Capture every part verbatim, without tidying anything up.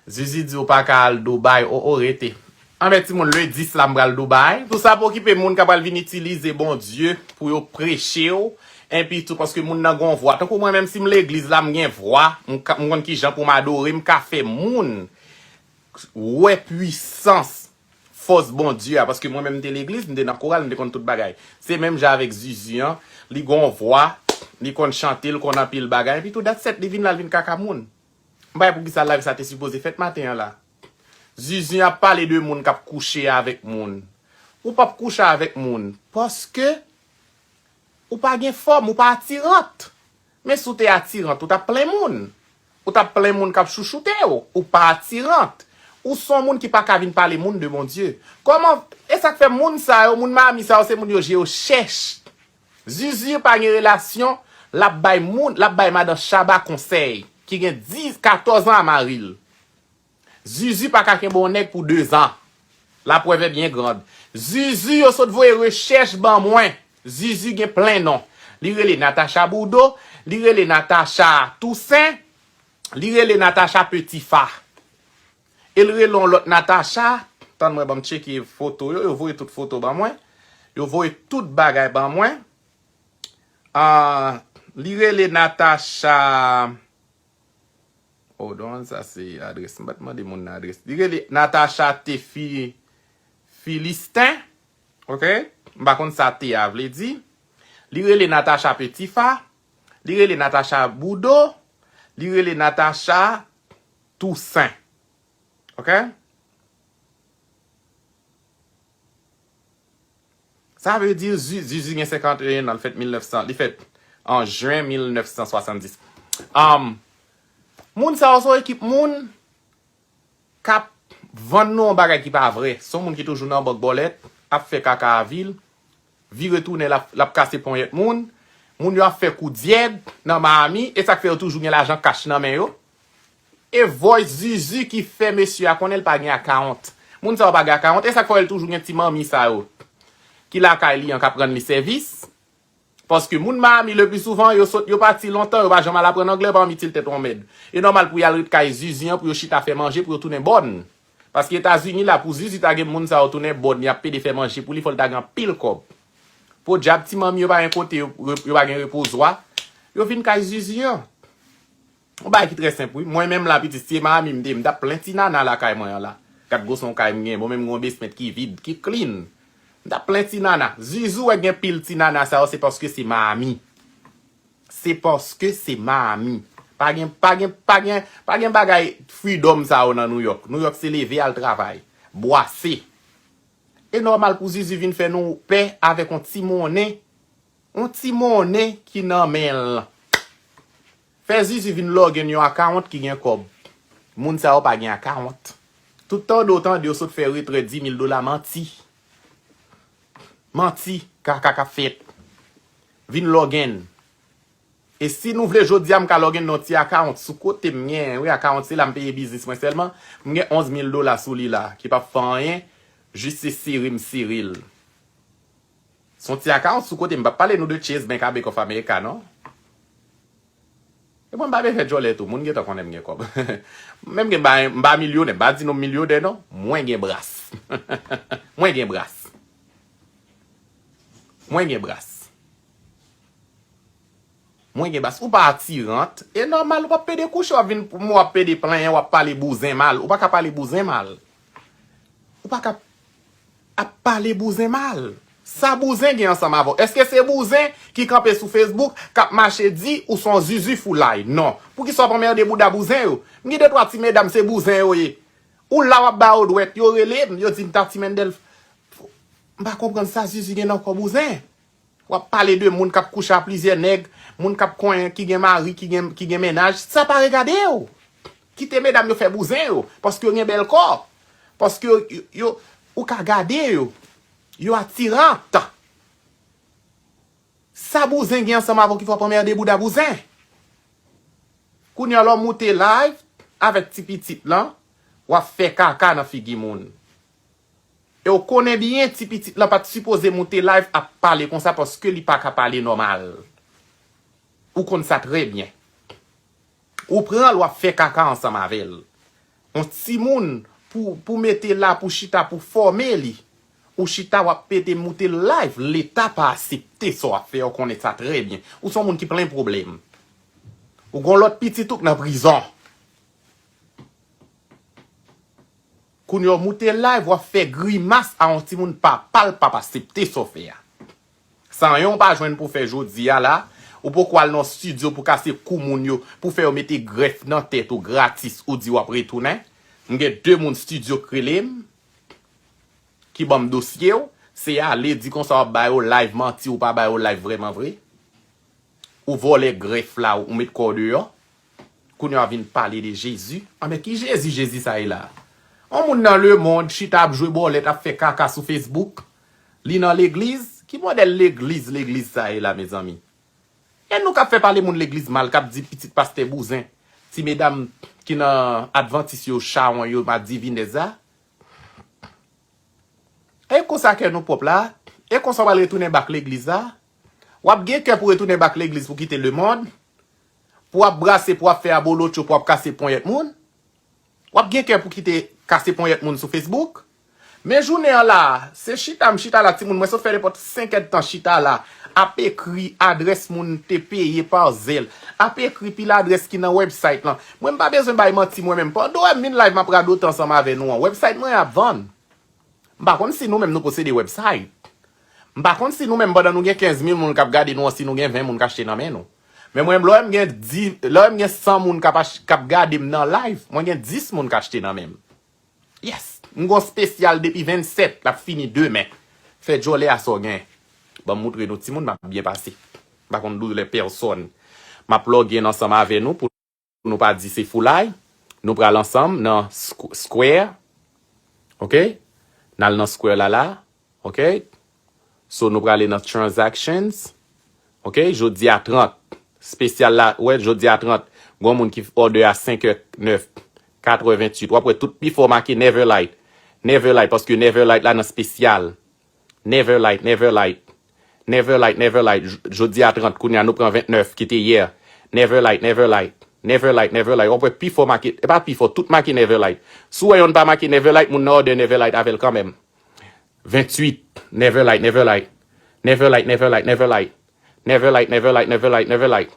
Zizi di ou pa ka al Dubai, o, o, rete. Anben, timoun, le dis la, m pral Dubai. Pou sa pa okipe moun k ap al vin itilize Bondye pou yo preche w. Enpi tou, paske moun nan gon vwa. Tankou mwen menm, si m legliz la, m gen vwa, m ka- m konn ki jan pou m adore, m ka fè moun wè pwisans, fòs Bondye a. Paske mwen menm, m te legliz, m te nan koral, m te konn tout bagay. Se menm jan avèk Zizi an, li gon vwa, li konn chante, li konn anpil bagay. Enpi tou, dat sèt, li vin la, li vin kaka moun. M pa wè poukisa live sa te sipoze fèt maten an la. Zizi ap pale de moun k ap kouche avèk moun. Ou p ap kouche avèk moun paske ou pa gen fòm, ou pa atirant. Men si w te atirant, ou t ap plen moun. Ou t ap plen moun k ap chouchoute w. Ou pa atirant. Ou se yon moun ki pa ka vin pale moun de Bondye. Kòman, e sa k fè moun sa yo, moun Miami sa yo, se moun yo je yo chèch. Zizi pa gen relasyon, l ap bay moun, l ap bay madan Shabba konsèy, ki gen dis, katòz an a mari l. Zizi pa ka kenbe yon nèg pou de zan. La preuve est bien grande. Zizi yo sot voye rechèch ban mwen. Zizi gen plen non. Li rele Natacha Boudo, li rele Natacha Toussaint, li rele Natacha Petit Fa. E l rele yon lòt Natacha. Tann mwen, ban m tcheke foto yo. Yo voye tout foto ban mwen. Yo voye tout bagay ban mwen. Ah, li rele Natacha. Hold on, sa se adrès. M pa t mande moun nan adrès. Li rele Natacha Tefi Filistin. Ok? M pa konn sa T a vle di. Li rele Natacha Petit Fa. Li rele Natacha Boudo. Li rele Natacha Toussaint. Ok? Sa vle di Zi- Zizi gen senkanteyen an, li fèt mil nèf san, li fèt an jen mil nèf san swasanndis. Um, moun sa yo se yon ekip moun k ap vann nou yon bagay ki pa vrè. Se yon moun ki toujou nan bank bòlèt, ap fè kaka avil, vire tounen, l ap, l ap kase ponyèt moun. Moun yo ap fè kou dyèg nan Miami, e sa k fè yo toujou gen lajan kach nan men yo. E voice Zizi ki fè mesye a konnen l pa gen akawont. Moun sa yo pa gen akawont, e sa k fè w wè l toujou gen ti manmi sa yo ki lakay li an k ap rann li sèvis. Paske moun Miami, le pli souvan, yo sot, yo pati lontan, yo pa janm al aprann anglè, pa anvi til tèt yon mèd. E nòmal pou y al ret kay Zizi an, pou yo chita fè manje, pou yo tounen bòn. Paske Etazini la, pou Zizi ta gen moun sa yo tounen bòn, y ap pede fè manje pou li, fò l ta gen anpil kòb. Podyab, ti manmi yo pa gen kote, yo, yo, yo pa gen repozwa. Yo vin kay Zizi an. Yon bagay ki trè senp, wi. Mwen menm la, pitit, si se Miami m te ye, m t ap plen ti nana lakay mwen an la. Gad gwo son kay m gen. Bon, menm gen yon basement ki vid, ki clean. M t ap plen ti nana. Zizi w wè gen pil ti nana sa yo, se paske se Miami. Se paske se Miami. Pa gen, pa gen, pa gen, pa gen bagay freedom sa yo nan New York. New York se leve al travay. Bwase. E nòmal pou Zizi vin fè nou pè avèk yon ti monnen. Yon ti monnen ki nan men l. Fè Zizi vin login yon akawont ki gen kòb. Moun sa yo pa gen akawont. Tout tande w tande yo sot fè retrè di mil dola, manti. Manti, kaka k ap fèt. Vin login. E si nou vle jodi a m ka login nan yon ti akawont sou kote m gen, wi, akawont se la m peye biznis mwen sèlman, m gen onz mil dola sou li la, ki p ap fè anyen, jis se sere m sere l. Se yon ti akawont sou kote, m p ap pale nou de Chase Bank a Bank of America, non. E mwen m pa bezwen djòlè tou, moun gentan konnen m gen kòb. Menm ke m pa, m pa milyonè, m pa di nou m milyonè, non. Mwen gen bras. Mwen gen bras. Mwen gen bras. Mwen gen bas. Ou pa atirant. E nòmal, w ap pede kouche, w ap vin, w ap pede plenyen, w ap pale bouzen mal. Ou pa ka pale bouzen mal. Ou pa ka ap pale bouzen mal. Sa bouzen gen ansanm avè w? Èske se bouzen ki kanpe sou Facebook, k ap mache di ou se yon zuzu foulay? Non. Poukisa w ap anmède bouda bouzen yo? M gen de twa ti medam, se bouzen yo ye. Ou la w ap ba yo dwèt, yo rele m, yo di m, Tati Mendel, m pa konprann sa zuzu gen nan kò bouzen. W ap pale de moun k ap kouche a plizyè nèg, moun k ap konyen, ki gen mari, ki gen, ki gen mennaj. Sa pa regade w. Kite medam yo fè bouzen yo, paske yo gen bèl kò. Paske yo, yo, yo, ou ka gade yo. Yo atirant. Sa bouzen gen ansanm avè w ki fè w ap anmède bouda bouzen? Kounye a, lè w moute live avèk ti pitit lan, w ap fè kaka nan figi moun. E w konnen byen ti pitit lan pa t sipoze moute live ap pale konsa paske li pa ka pale nòmal. Ou konn sa trè byen. Ou pran l, w ap fè kaka ansanm avè l. yon timoun pou, pou mete la, pou chita, pou fòme li. Ou chita, w ap pete moute live, Leta pa aksepte sa w ap fè, ou konnen sa trè byen. Ou se yon moun ki plen pwoblèm. Ou gon lòt pitit ou k nan prizon. Kounye a w moute live, w ap fè grimas a yon timoun papa l p ap aksepte sa w fè a. Sa anyen w pa jwenn pou fè jodi a la, ou poko al nan estidyo pou kase kou moun yo, pou fè yo mete grèf nan tèt ou gratis, ou di w ap retounen. M gen de moun estidyo k rele m, ki ban m dosye w, se ale di konsa w ap ba yo live manti, ou pa ba yo live vrèman vre. Ou vòlè grèf la, ou met kò w deyò. Kounye a w vin pale de Jezi. Anben ki Jezi, Jezi sa ye la? Yon moun nan lemonn chita ap jwe bòlèt, ap fè kaka sou Facebook. Li nan legliz. Ki modèl legliz, legliz sa ye la, mezanmi? E nou k ap fè pale moun legliz mal, k ap di pitit pastè bouzen, ti medam ki nan advantis yo, chawony yo, madivinèz la. E konsa kè nou pwòp la? E konsa w pral retounen bak legliz la? W ap gen kè pou retounen bak legliz pou kite lemonn? Pou w ap brase, pou w ap fè abolotcho, pou w ap kase ponyèt moun? W ap gen kè pou kite kase ponyèt moun sou Facebook? Men jounen an la, se chita m chita la, timoun, mwen sot fè nenpòt senk èdtan chita la, ap ekri adrès moun te peye pa zèl, ap ekri pil adrès ki nan website lan. Mwen m pa bezwen bay manti mwen menm. Pandan w wè m vin live m ap radote ansanm avè nou an, website mwen ap vann. M pa konn si nou menm nou posede website. M pa konn si nou menm pandan nou gen kenz mil moun k ap gade nou an, si nou gen ven moun k achte nan men nou. Men mwen, lè w wè m gen di, lè w wè m gen san moun k ap ach-, k ap gade m nan live, mwen gen dis moun k achte nan men m. Yes! M gon spesyal depi vennsèt, l ap fini demen. Fè djòlè a sa w gen. Ban m moutre nou timoun, m ap byen pase. M pa konn doulè pèsonn. M ap lòg in ansanm avè nou pou nou pa di se foulay. Nou pral ansanm nan squ-, Square. Ok? N al nan Square la la. Ok? So, nou prale nan transactions. Ok? Jodi a trant. Spesyal la, wè, jodi a trant. Gon moun ki òdè a senk è nèf, katrevenntuit. W ap wè tout pifò make Neverlight. Neverlight, paske Neverlight la nan spesyal. Neverlight, Neverlight. Neverlight, Neverlight. J-, jodi a trant, kounye a nou pran ventnèf, ki te yè. Neverlight, Neverlight. Neverlight, Neverlight. W ap wè pifò make, e pa pifò, tout make Neverlight. Si w wè yonn pa make Neverlight, moun nan òdè Neverlight avè l kanmenm. Venttuit, Neverlight, Neverlight. Neverlight, Neverlight, Neverlight. Neverlight, Neverlight, Neverlight, Neverlight.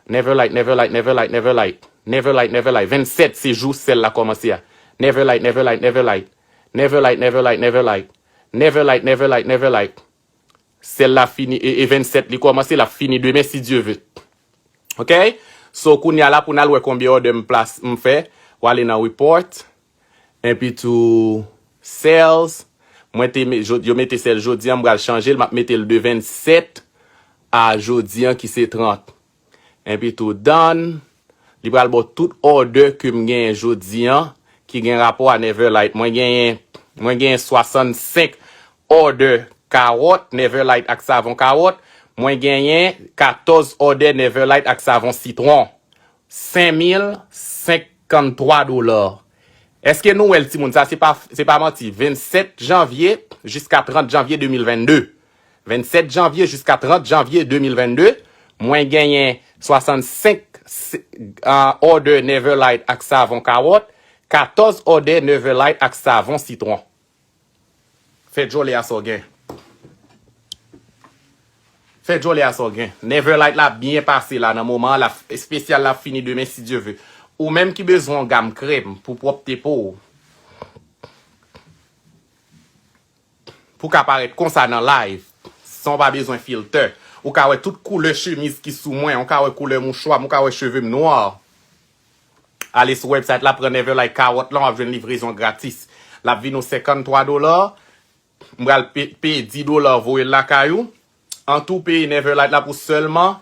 Neverlight, Neverlight, Neverlight, Neverlight. Neverlight, Neverlight. Vennsèt, se jou sèl la kòmanse a. Neverlight, Neverlight, Neverlight. Neverlight, Neverlight, Neverlight. Neverlight, Neverlight, Neverlight. Sèl la fini, e, e vennsèt li kòmanse, l ap fini demen, si Dye ve. Ok? So, kounye a la, pou n al wè konbyen òdè m plas, m fè, w ale nan report, enpi tou sales. Mwen te me-, jo-, yo mete sales jodi a, m pral chanje l, m ap mete l de vennsèt a jodi a ki se trant. Enpi tou done, li pral ba w tout òdè ke m genyen jodi a, ki gen rapò a Neverlight. Mwen genyen, mwen genyen swasannsenk òdè kawòt Neverlight ak savon kawòt. Mwen genyen katòz òdè Neverlight ak savon sitwon. Senk mil senkanntwa dola. Èske nou wè l, timoun? Sa se pa, se pa manti. Vennsèt janvye jiska trant janvye de mil vennde. Vennsèt janvye jiska trant janvye de mil vennde, mwen genyen swasannsenk se-, a, òdè Neverlight ak savon kawòt, katòz òdè Neverlight ak savon sitwon. Fè djòlè a sa w gen. Fè djòlè a sa w gen. Neverlight la byen pase la nan moman an, la f-, espesyal la ap fini demen si Dye ve. Ou menm ki bezwen yon gam krèm pou pwòpte po w, pou w ka parèt konsa nan live, san w pa bezwen filtè. Ou ka wè tout koulè chemiz ki sou mwen, ou ka wè koulè mouchwa m, ou ka wè cheve m nwa. Ale sou website la, pran Neverlight kawòt lan, w ap jwenn livrezon gratis. L ap vin w senkanntwa dola, m pral pe-, peye dis dola voye l lakay ou. An tou, peye Neverlight la pou sèlman,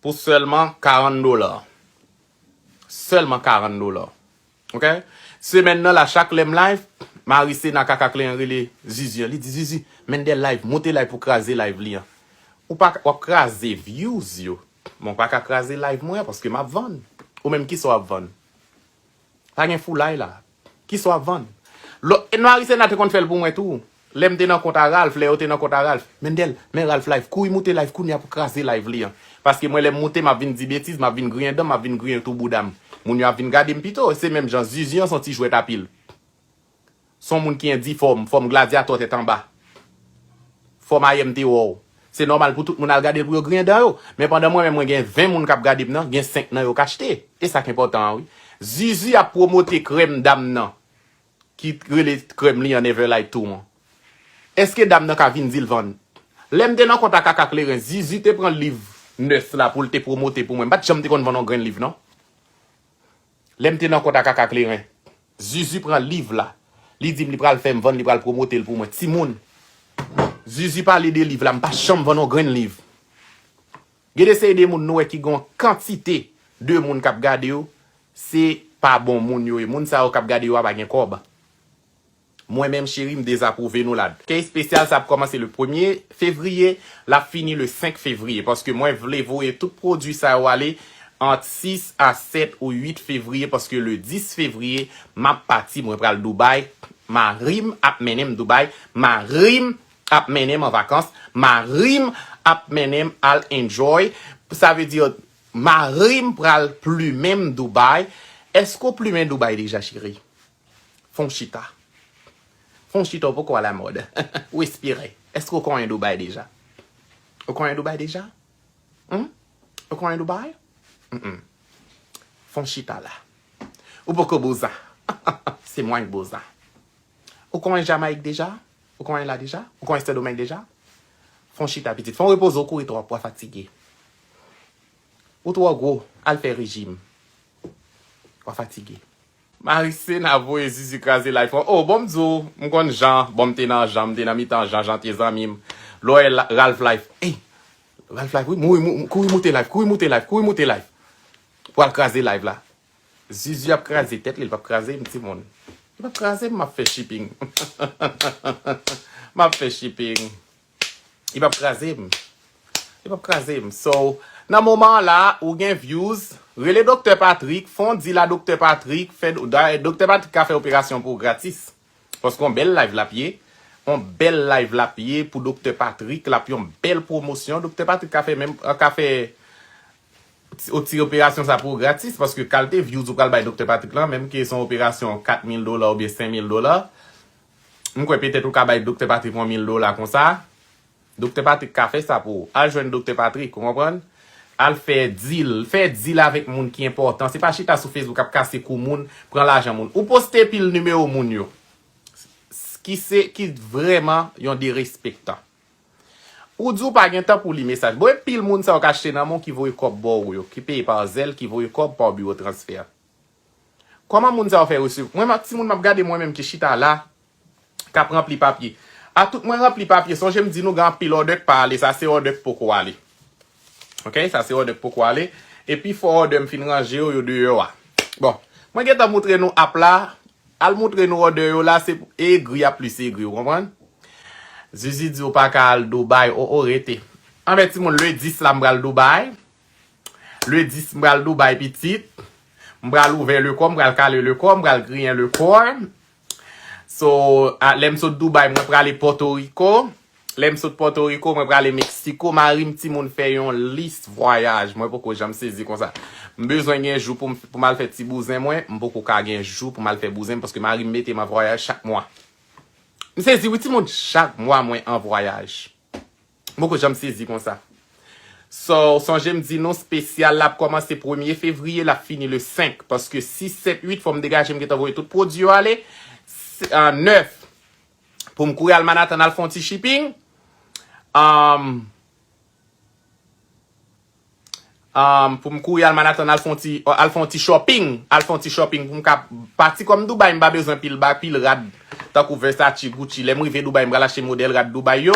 pou sèlman karant dola. Sèlman karant dola. Ok? Semèn nan la, chak lè m live, Marisena Kaka Kleyan rele Zuzu an. Li di, "Zuzu, Mendel live, monte live pou kraze live li an." Ou pa, w ap kraze views yo. Men w pa ka kraze live mwen an, paske m ap vann. Ou menm, kisa w ap vann? Pa gen foulay la. Kisa w ap vann? Lò, Marisena te konn fè l pou mwen tou. Lè m te nan kont a Ralph, lè yo te nan kont a Ralph. "Mendel, men Ralph live, kouri moute live kounye a pou kraze live li an." Paske mwen, lè m moute, m ap vin di betiz, m ap vin griyen dan m, m ap vin griyen tou bouda m. Moun yo ap vin gade m pito. Se menm jan Zuzu an se yon ti jwèt apil. Se yon moun ki endifòm, fòm gladyatò tèt anba. Fòm ayè m te wè w. Se nòmal pou tout moun al gade l pou yo griyen dan yo. Men pandan mwen menm mwen gen ven moun k ap gade m nan, gen senk nan yo k achte. E sa k enpòtan an wi. Zuzu ap pwomote krèm dam nan ki rele krèm li an Never Lie Two an. Èske dam nan ka vin di l vann? Lè m te nan kont a Kaka Kleren, Zuzu te pran liv Nurse la pou l te pwomote pou mwen. M pa t janm te konn vann yon grenn liv non. Lè m te nan kont a Kaka Kleren, Zuzu pran liv la. Li di m li pral fè m vann, li pral pwomote l pou mwen. Timoun, Zuzu pale de liv la, m pa janm vann yon grenn liv. Gen de seri de moun nou wè ki gen yon kantite de moun k ap gade yo, se pa bon moun yo ye. Moun sa yo k ap gade yo a pa gen kòb. Mwen menm cheri m dezapwouve nou la. Kè espesyal sa ap kòmanse le premye fevriye, l ap fini le senk fevriye, paske mwen vle voye tout pwodui sa yo ale ant sis a sèt ou uit fevriye, paske le dis fevriye m ap pati, mwen pral Dubai. Mari m ap mennen m Dubai. Mari m ap mennen m an vakans. Mari m ap mennen m al enjoy. Sa vle di mari m pral plimen m Dubai. Èske w plimen Dubai deja cheri? Fè w chita. Fè w chita, w poko alamòd. Respire. Èske w konyen Dubai deja? Ou konyen Dubai deja? Hmm? Ou konyen Dubai? Mm-mm. Fè w chita la. Ou poko boza. Se mwen k boza. Ou konyen Jamayik deja? Ou konyen la deja? Ou konyen Sendomeng deja? Fè w chita pitit. Fè w repoze w, kouri twòp, w a fatige. Ou twò gwo, al fè rejim. W a fatige. Marisena voye Zuzu kraze live lan. Oh, bon m di w, m konn Jan, bon m te nan Jan, m te nan mitan Jan, Jan te zanmi m. Lè w wè Ralph live, ey, Ralph live, wi, mouri, mou- kouri moute live, kouri moute live, kouri moute live. Pou al kraze live la. Zuzu ap kraze tèt li, li p ap kraze m, timoun. Li p ap kraze m, m ap fè shipping. M ap fè shipping. Li p ap kraze m. Li p ap kraze m. So, nan moman an la, ou gen views, rele Doktè Patrick, fè yon deal a Doktè Patrick, fè, Doktè Patrick ka fè operasyon pou ou gratis. Paske yon bèl live l ap ye. Yon bèl live l ap ye pou Doktè Patrick, l ap yon bèl pwomosyon. Doktè Patrick ka fè menm, ka fè ti, ti operasyon sa pou ou gratis, paske kalite views ou pral bay Doktè Patrick lan, menm ke se yon operasyon kat mil dola oubyen senk mil dola, m kwè petèt ou ka bay Doktè Patrick yon mil dola konsa. Doktè Patrick ka fè sa pou ou. Al jwenn Doktè Patrick, ou konprann? Al fè deal, fè deal avèk moun ki enpòtan. Se pa chita sou Facebook ap kase kou moun, pran lajan moun. Ou poste pil nimewo moun yo. S- Ki se, ki vrèman yon derespektan. Ou di w pa gen tan pou li mesaj. Bon, e pil moun sa yo k achte nan men w ki voye kòb ba w yo, ki peye pa Zelle, ki voye kòb pa biwo transfè. Kòman moun sa yo fè resevwa? Mwen, m ak timoun m ap gade mwen menm ki chita la, k ap ranpli papye. A tout mwen ranpli papye, sonje m di nou gen anpil òdè k pa ale, sa se òdè k poko ale. Ok, sa se òdè k poko ale. Epi fò òdè m fin ranje yo, yo deyò a. Bon, mwen gentan moutre nou app la, al moutre nou òdè yo la, se egri ap plis egri, ou konprann? Zuzu di ou pa ka al Dubai, o o rete. Anben timoun, le dis la m pral Dubai. Le dis m pral Dubai pitit. M pral ouvè le kò, m pral kale le kò, m pral griyen le kò. So, a, lè m sot Dubai, mwen prale Pòtoriko. Lè m sot Pòtoriko, mwen prale Meksiko. Mari m timoun fè yon lis vwayaj. Mwen poko janm sezi konsa. M bezwen gen jou pou m, pou m al fè ti bouzen mwen. M poko ka gen jou pou m al fè bouzen m paske mari m mete m an vwayaj chak mwa. M sezi wi timoun, chak mwa mwen an vwayaj. M poko janm sezi konsa. So, sonje m di nou, spesyal la ap kòmanse premye fevriye, l ap fini le senk. Paske sis, sèt, uit, fò m degaje m gentan voye tout pwodui yo ale. S- ah, nèf, pou m kouri al Manhattan al fè yon ti shipping. Um, um, pou m kouri al Manhattan al fè yon ti, al fè yon ti shopping. Al fè yon ti shopping pou m ka pati kòm Dubai, m pa bezwen pil ba, pil rad tankou Versace, Gucci. Lè m rive Dubai, m pral achte modèl rad Dubai yo.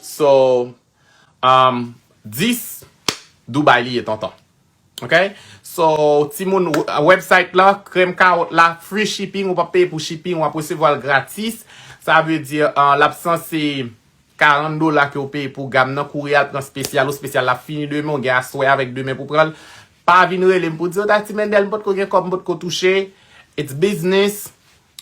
So, um, dis, Dubai li ye, tonton. Ok? So, timoun, w- website la, krèm kawòt la, free shipping, ou p ap peye pou shipping, w ap resevwa l gratis. Sa vle di, uh, l ap sanse karant dola ke w peye pou gam nan, kouri al pran spesyal ou, spesyal la fini demen, ou gen aswè avèk demen pou pran l. Pa vin rele m pou di, "O, Tati Mendel, m potko gen kòb, m potko touche." It's business.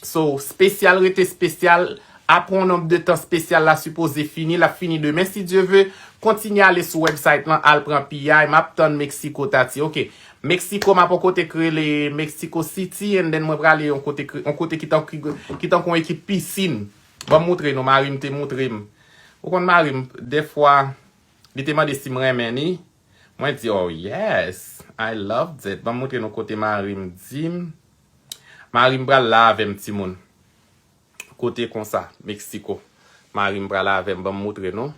So, spesyal rete spesyal. Apre yon nonb de tan spesyal la sipoze fini, l ap fini demen si Dye ve. Kontinye ale sou website lan, al pran piyay. M ap tann Meksiko, Tati. Ok. Mexico, m ap yon kote k rele Mexico City, and then mwen prale yon kote, yon kote ki tankou, ki tankou yon ekip pisin. Ban m moutre nou, mari m te moutre m. Ou konn mari m, dèfwa, li te mande si m renmen li. Mwen di, "Oh yes, I loved it." Ban m moutre nou kote mari m di m. Mari m pral la avè m, timoun. Kote konsa, Mexico. Mari m pral avè m, ban m moutre nou.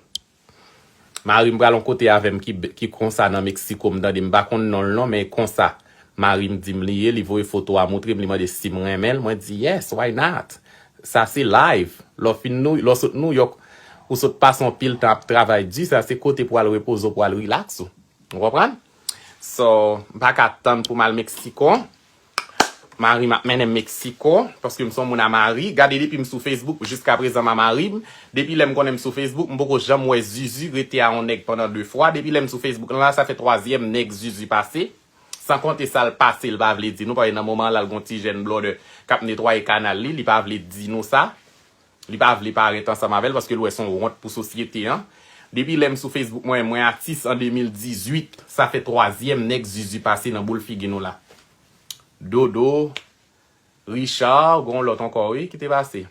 Mari m pral yon kote avè m ki, ki konsa nan Mexico, m tande, m pa konn non l non, men konsa. Mari m di m li ye, li voye foto a moutre m, li mande si m renmen l, mwen di, "Yes, why not?" Sa se live. Lè w fin nou, lè w sot New York, ou sot pase yon pil tan ap travay di, sa se kote pou al repoze w, pou al relax ou. Ou konprann? So, m pa ka tann pou m al Mexico. Mari m ap mennen m Mexico, paske m se yon moun a mari. Gade, depi m sou Facebook, jiska prezan m a mari m. Depi lè m konnen m sou Facebook, m poko janm wè Zuzu rete a yon nèg pandan de fwa. Depi lè m sou Facebook lan la, sa fè twazyèm nèg Zuzu pase. San konte sa l pase, l pa vle di nou, paske nan moman an la, l gon ti jèn blòdè k ap netwaye kanal li, li pa vle di nou sa. Li pa vle parèt ansanm avè l paske l wè se yon wont pou sosyete an. Depi lè m sou Facebook mwen, mwen atis an de mil dizuit, sa fè twazyèm nèg Zuzu pase nan boul figi nou la. Dodo, Richard, gon lòt ankò wi, ki te pase.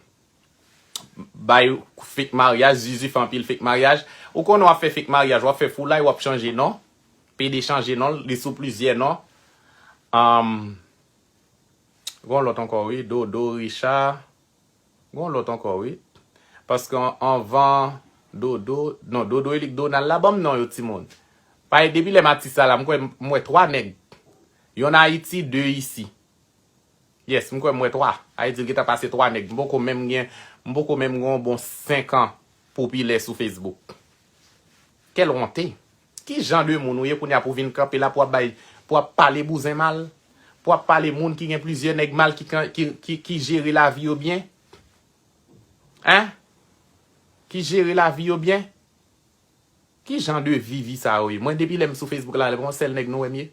Bay fake maryaj, Zuzu fè anpil fake maryaj. Ou konnen w ap fè fake maryaj, w ap fè foulay, w ap chanje non. Pede chanje non, li sou plizyè non. Anm, gon lòt ankò wi, Dodo, Richard. Gon lòt ankò wi. Paske an- anvan Dodo, non, Dodo e lik Donald la, ban m non yo timoun. Paske depi lè m atis sa la, m kwè m wè twa nèg. Yonn Ayiti, de isi. Yes, m kwè m wè twa. Sa vle di l gentan pase twa nèg. M poko menm gen, m poko menm gen yon bon senk an popilè sou Facebook. Quelle honte! Ki jan de moun ou ye kounye a pou w vin kanpe la pou w ap bay, pou w ap pale bouzen mal? Pou w ap pale moun ki gen plizyè nèg mal ki, ki, ki, ki jere lavi yo byen? Hein? Ki jere lavi yo byen? Ki jan de vi, vi sa yo ye? Mwen, depi lè m sou Facebook la, e pa yon sèl nèg nou wè m ye?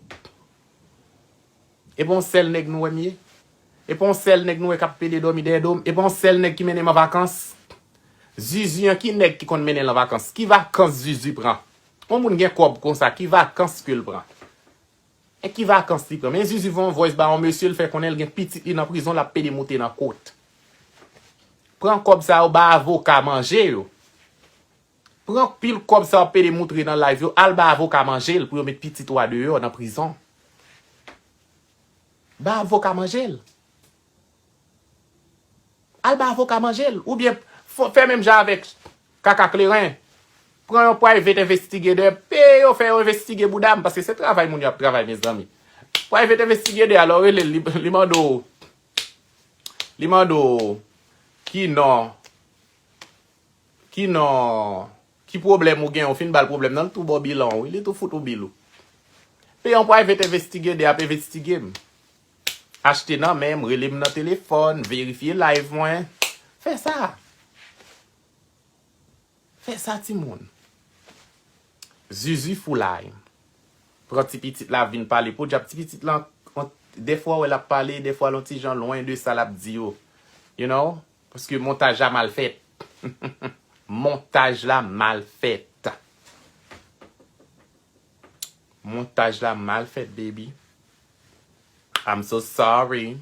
E pa yon sèl nèg nou wè m ye? E pa yon sèl nèg nou wè k ap pede dòmi dèyè do m? E pa yon sèl nèg ki mennen m an vakans? Zuzu an, ki nèg ki konn mennen l an vakans? Ki vakans Zuzu pran? Yon moun gen kòb konsa, ki vakans ke l pran? E ki vakans li pran? Men Zuzu voye yon voice ba yon mesye, l fè konnen l gen pitit li nan prizon, l ap pede moute nan kot. Pran kòb sa yo, ba avoka manje yo. Pran pil kòb sa w ap pede moutre nan live yo, al ba avoka manje l pou yo met pitit ou a deyò nan prizon. Ba avoka manje l. Al ba avoka manje l. Oubyen fè menm jan avèk Kaka Kleren. Pran yon private investigator, peye yo fè yo envestige bouda m, paske se travay moun yo ap travay, mezanmi. Private investigator, alò rele l, li, li mande w, li mande w ki non, ki non, ki pwoblèm ou gen, ou fin ba l pwoblèm nan, li tou ba w bilan w, wi, li tou fout ou bil ou. Peye yon private investigator ap envestige m. Achte nan men m, rele m nan telefòn, verifye live mwen. Fè sa. Fè sa, timoun. Zuzu foulay. Pran ti pitit la vin pale. Podyab, ti pitit lan, dèfwa w wè l ap pale, dèfwa l yon ti jan lwen de sa l ap di yo. You know? Paske montaj la mal fèt. Montaj la mal fèt. Montaj la mal fèt, baby. I'm so sorry.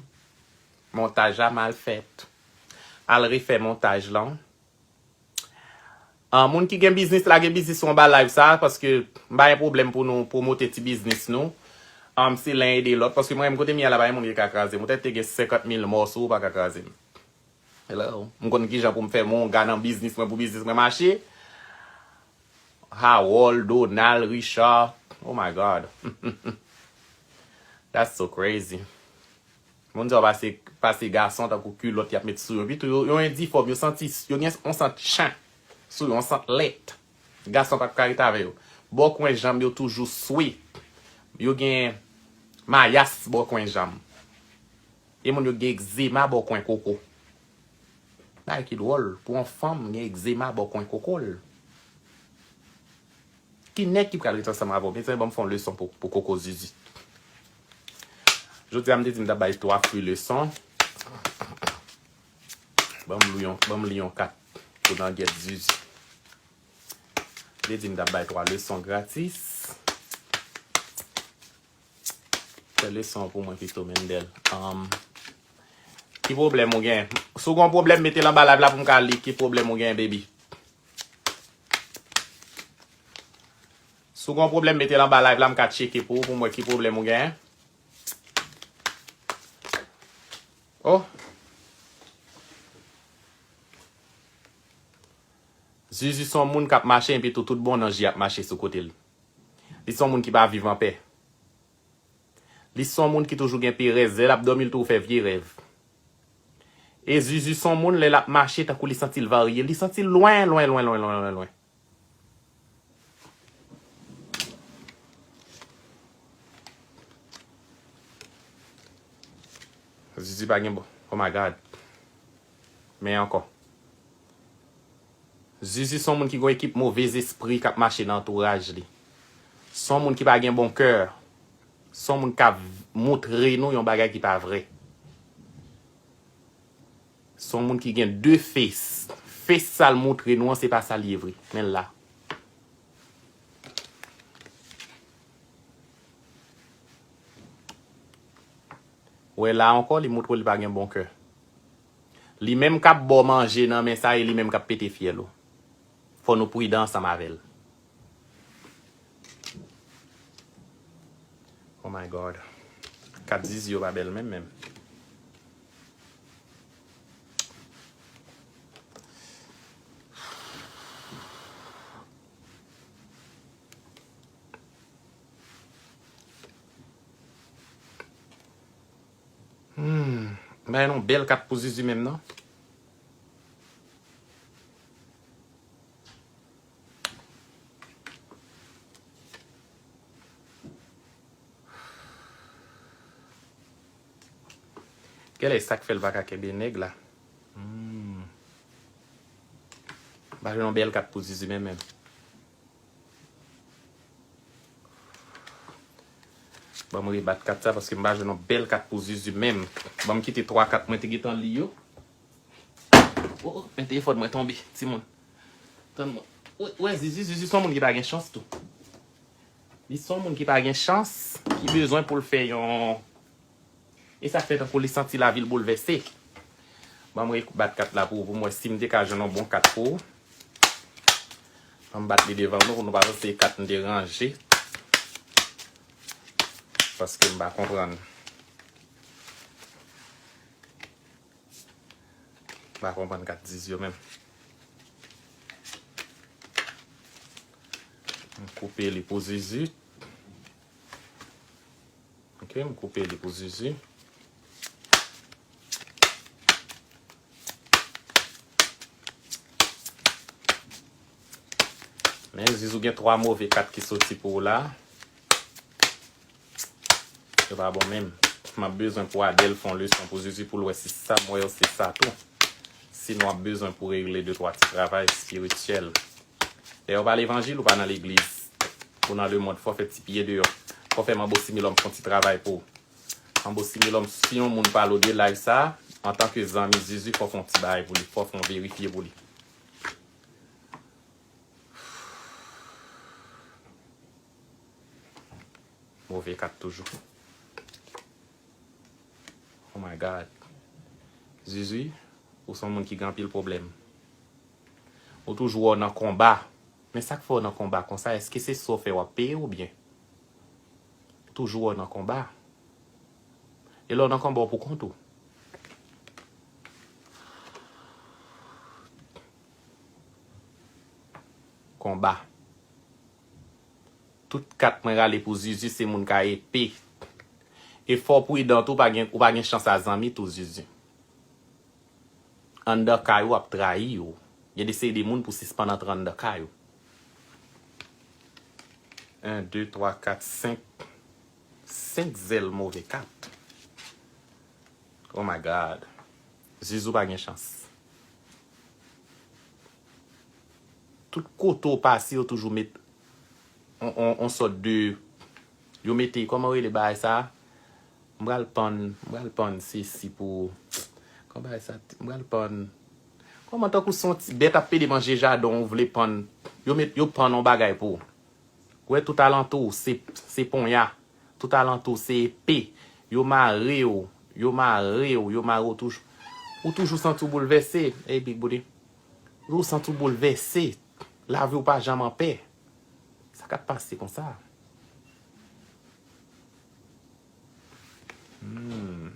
Montaj la mal fèt. Al refè montaj lan. Ah, moun ki gen biznis, lage biznis ou anba live sa, paske m pa gen pwoblèm pou nou pwomote ti biznis nou. Ah, se len ede lòt, paske mwen menm kote m ye a la, pa gen moun ki ka kraze m. Ou tèt te gen senkant mil mò sou ou, pa ka kraze m. Hello. M konn kijan pou m fè monga nan biznis mwen pou biznis mwen mache. Harold, Donald, Richard. Oh my God. That's so crazy. Moun sa yo pase, pase gason tankou kilòt y ap met sou yo. Epi tou, yo, yo endifòm, yo santi, yo gen yon sant chen sou yo, yon sant lèt. Gason p ap ka ret avè yo. Bò kwen janm yo toujou swe. Yo gen mayas bò kwen janm. E moun yo gen egzema bò kwen koko. Bagay ki dwòl, pou yon fanm gen egzema bò kwen koko l. Ki nèg ki pral ret ansanm avè w? Mezanmi, ban m fè yon leson pou, pou koko Zuzu. Jodi a, m te di m t ap bay twa fwi leson. Ban m li yon, ban m li yon kat pou nangyèt Zuzu. M te di m t ap bay twa leson gratis. Fè leson pou mwen pito, Mendel. Um, ki pwoblèm ou gen? Si w gen yon pwoblèm, mete l anba live la pou m ka li. Ki pwoblèm ou gen, baby? Si w gen yon pwoblèm, mete l anba live la, m ka tcheke pou ou, pou m wè ki pwoblèm ou gen. Oh! Zuzu se yon moun k ap mache epi tou, tout bon nan je ap mache sou kote l. Li se yon moun ki pa viv anpè. Li se yon moun ki toujou gen perèz. Lè l ap dòmi, l toujou fè vye rèv. E Zuzu se yon moun, lè l ap mache, tankou li santi l varye. Li santi l lwen, lwen, lwen, lwen, lwen, lwen, lwen. Zuzu pa gen bon. Oh my God. Men ankò. Zuzu se yon moun ki gen yon ekip movèzespri k ap mache nan antouraj li. Se yon moun ki pa gen bon kè. Se yon moun k ap moutre nou yon bagay ki pa vre. Se yon moun ki gen de fes. Fes sa l moutre nou an, se pa sa l ye vre. Men l la. Wè la ankò, li moutre w li pa gen bon kè. Li menm k ap ba w manje nan men sa, e li menm k ap pete fyèl ou. Fò nou pridan ansanm avè l. Oh my God. Kat Zuzu yo pa bèl menm, menm. Hmm. M pa gen yon bèl kat pou Zuzu menm, non. Gèlè, sa k fè l pa ka kenbe nèg la. Hmm. M pa jwenn yon bèl kat pou Zuzu menm, menm. Ban m rebat kat sa, paske m pa jwenn yon bèl kat pou Zuzu menm. Ban m kite twa kat mwen te gentan li yo. Oh, oh, men telefòn mwen tonbe, timoun. Tann mwen. Wè, wè, Zuzu, Zuzu se yon moun ki pa gen chans tou. Li se yon moun ki pa gen chans, ki bezwen pou l fè yon E sa k fè tankou li santi lavi l boulvèse. Ban m rebat kat la pou ou, pou m wè si m te ka jwenn yon bon kat pou ou. Ban m bat li devan nou, pou nou pa panse se kat m te ranje. Paske m pa konprann. M pa konprann kat Zuzu yo menm. M koupe li pou Zuzu. Ok, m koupe li pou Zuzu. Men Zuzu gen twa move kat ki soti pou ou la. Yo pa bon menm. M ap bezwen pou Adèl fè yon leson pou Zuzu pou l wè si sa m wè yo se sa tou. Sinon w ap bezwen pou regle de twa ti travay espirityèl. Lè yo pa levanjil, ou pa nan legliz. Ou nan lemonn, fò fè ti pye deyò. Fò fè manbo similòm fè yon ti travay pou ou. Manbo similòm, si yon moun pale w de live sa, antanke zanmi Zuzu, fò fè yon ti bagay pou li, fò fè yon verifye pou li. Move kat toujou. Oh my God. Zuzu, ou se yon moun ki gen anpil pwoblèm. Ou toujou wè w nan konba. Men sa k fè w nan konba konsa, èske se sa w fè w ap peye oubyen? Ou toujou wè w nan konba. E lè w nan konba, w pou kont ou. Konba. Tout kat mwen rale pou Zuzu, se moun ka epe. E fò w pridan tou, ou pa gen, ou pa gen chans a zanmi tou, Zuzu. Anndan kay ou ap trayi w. Gen de seri de moun pou sispann antre anndan kay ou. En, de, twa, kat, senk. Senk zèl move kat. Oh my God. Zuzu pa gen chans. Tout kote w pase, yo toujou met on, on, on sòt de, yo mete, kòman yo rele bagay sa? M pral pann, m pral pann sesi pou, kòman bagay sa, m pral pann, kòman tankou se yon ti bèt ap pede manje jaden w, ou vle pann, yo met, yo pann on bagay pou ou. Ou wè tout alantou w, se, se ponya. Tout alantou se epe. Yo mare w, yo mare w, yo mare w toujou. Ou toujou santi w boulvèse, ey Big Booty. Ou toujou santi w boulvèse. Lavi w pa janm anpè. Sa k ap pase konsa? Hmm.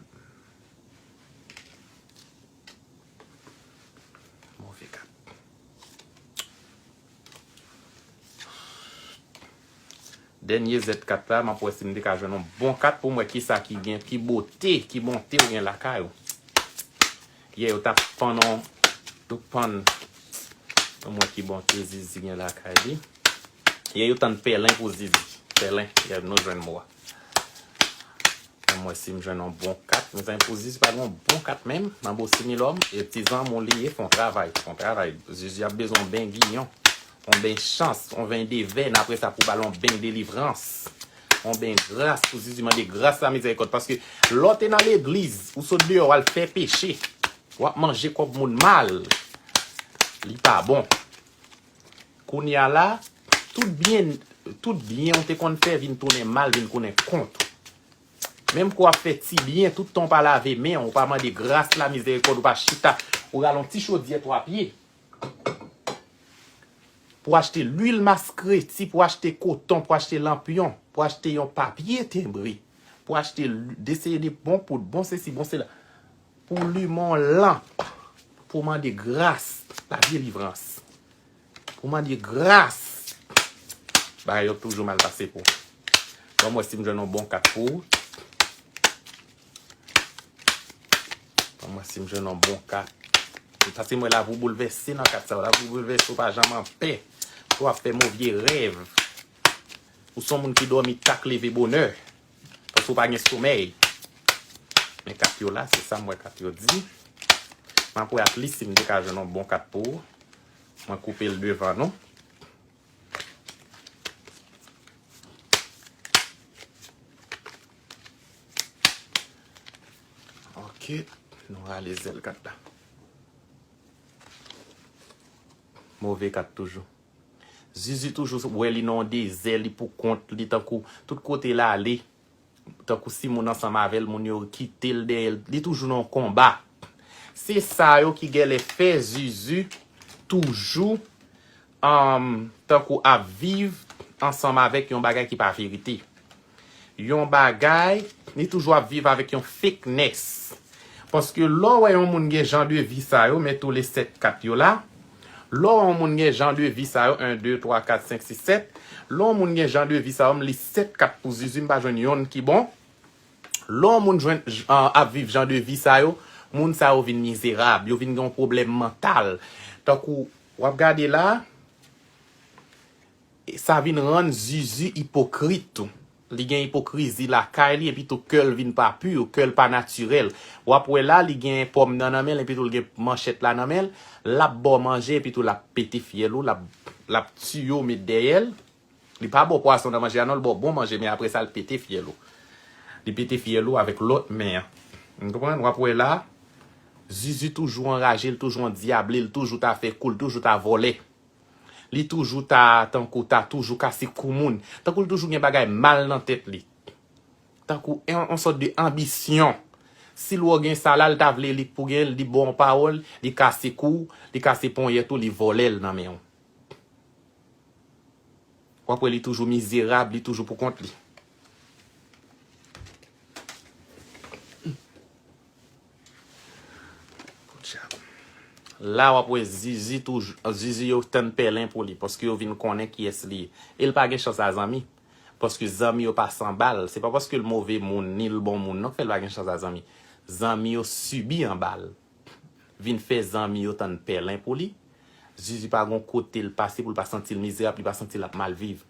Move kat. Dènye zèt kat la, m ap wè si m te ka jwenn yon bon kat pou m wè kisa ki gen, ki bote, ki bonte ou gen lakay ou. Yè yo t ap pann on, yo pann. Pou m wè ki bonte Zizi gen lakay li. Yè yo tann pèlen pou Zizi. Pèlen, yè nou jwenn mo a. Ann wè si m jwenn yon bon kat. Mezanmi, pou Zizi pa gen yon bon kat menm nan Bosimilòm. E ti zanmi w li ye, fè yon travay, fè yon travay. Zizi ap bezwen yon ben giyon, yon ben chans, yon ben devèn. Apre sa, pou ba l yon ben delivrans, yon ben gras, pou Zizi mande gras la mizèrikòd. Paske lè w te nan legliz, ou sot deyò, w al fè peche, w ap manje kòb moun mal. Li pa bon. Kounye a la, tout byen, tout byen w te konn fè vin tounen mal, vin tounen kont ou. Menm kou w ap fè ti byen, tout tan w pa lave men w, w pa mande gras la, mizèrikòd, w pa chita, w rale yon ti chodyè twa pye pou w achte lwil maskreti, pou w achte koton, pou w achte lanpyon, pou w achte yon papye tenbre, pou w achte l-, de seri de bon poud, bon sesi, bon sela, pou w limen yon lanp, pou w mande gras, la delivrans. Pou mande gras. Bagay yo toujou mal pase pou ou. Ban m wè si m jwenn yon bon kat pou ou. Ban m wè si m jwenn yon bon kat. Paske m wè lavi w boulvèse nan kat sa yo. Lavi w boulvèse, ou pa janm anpè. Ou ap fè move rèv. Ou se yon moun ki dòmi ta k leve bonè. Paske w pa gen somèy. Men kat yo la, se sa m wè kat yo di. M ap wè ak li si m te ka jwenn yon bon kat pou ou. Mwen koupe l devan nou. Ok, nou rale zèl kat la. Move kat toujou. Zizi toujou wè li nan yon dezè, li pou kont li, tankou tout kote l ale, tankou si moun ansanm avè l, moun yo kite l dèyè l, li toujou nan yon konba. Se sa yo ki genlè fè Zizi toujou, um, tankou ap viv ansanm avèk yon bagay ki pa verite. Yon bagay, li toujou ap viv avèk yon fakeness. Paske lè w wè yon moun gen jan de vi sa yo, men tou le sèt kat yo la, lè w wè yon moun gen jan de vi sa yo, en, de, twa, kat, senk, sis, sèt, lè yon moun gen jan de vi sa yo, m li sèt kat pou Zizi, m pa jwenn yonn ki bon. Lè yon moun jwenn, j-, an, ap viv jan de vi sa yo, moun sa yo vin mizerab, yo vin gen yon pwoblèm mantal. Tankou, w ap gade la, sa vin rann Zizi ipokrit tou. Li gen ipokrizi lakay li, epi tou kè l vin pa pi, kè l pa natirèl. W ap wè la, li gen pòm nan nan men l, epi tou l gen manchèt la nan men l. L ap ba w manje, epi tou l ap pete fyèl ou, l ap, l ap tiye w met dèyè l. Li pa ba w pwason nan manje a non, l ba w bon manje, men apre sa, l pete fyèl ou. Li pete fyèl ou avèk lòt men an. Ou konprann? W ap wè la, Zizi toujou anraje, l toujou andyable, l toujou ta fè kou, l toujou ta vòlè. Li toujou ta, tankou ta toujou kase kou moun. Tankou li toujou gen bagay mal nan tèt li. Tankou yon, yon sòt de anbisyon. Si l wè w gen sa la, l ta vle li pou gen l, li ba w yon pawòl, li kase kou w, li kase ponyèt ou, li vòlè l nan men w. W ap wè li toujou mizerab, li toujou pou kont li. Podyab. La w ap wè Zizi toujou, Zizi yo tann pèlen pou li, paske yo vin konnen kiyès li ye. E l pa gen chans a zanmi, paske zanmi yo pa san bal. Se pa paske l move moun, ni l bon moun, non, k fè l pa gen chans a zanmi. Zanmi yo sibi anba l. Vin fè zanmi yo tann pèlen pou li. Zizi pa gon kote l pase pou l pa santi l mizerab, li pa santi l ap mal viv.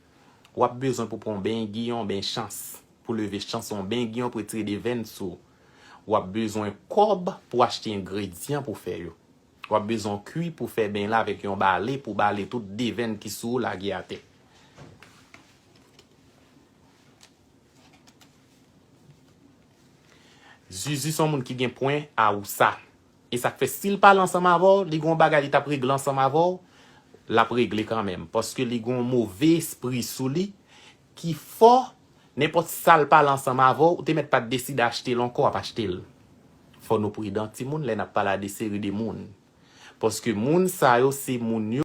W ap bezwen pou pran yon ben giyon, ben chans, pou leve chans yon ben giyon pou retire devèn sou ou. W ap bezwen kòb pou achte engredyan pou fè yo. W ap bezwen kwi pou fè ben la avèk yon bale, pou bale tout devèn ki sou ou lage atè. Zizi se yon moun ki gen pwen awousa. E sa k fè, si l pale ansanm avè w, li gen yon bagay li t ap regle ansanm avè w, l ap regle kanmenm. Paske li gen yon move espri sou li ki fò, Nenpòt sa l pale ansanm avè w, ou te mèt pa t deside achte l ankò, w ap achte l. Fò nou pridan timoun lè n ap pale a de seri de moun. Paske moun sa yo se moun yo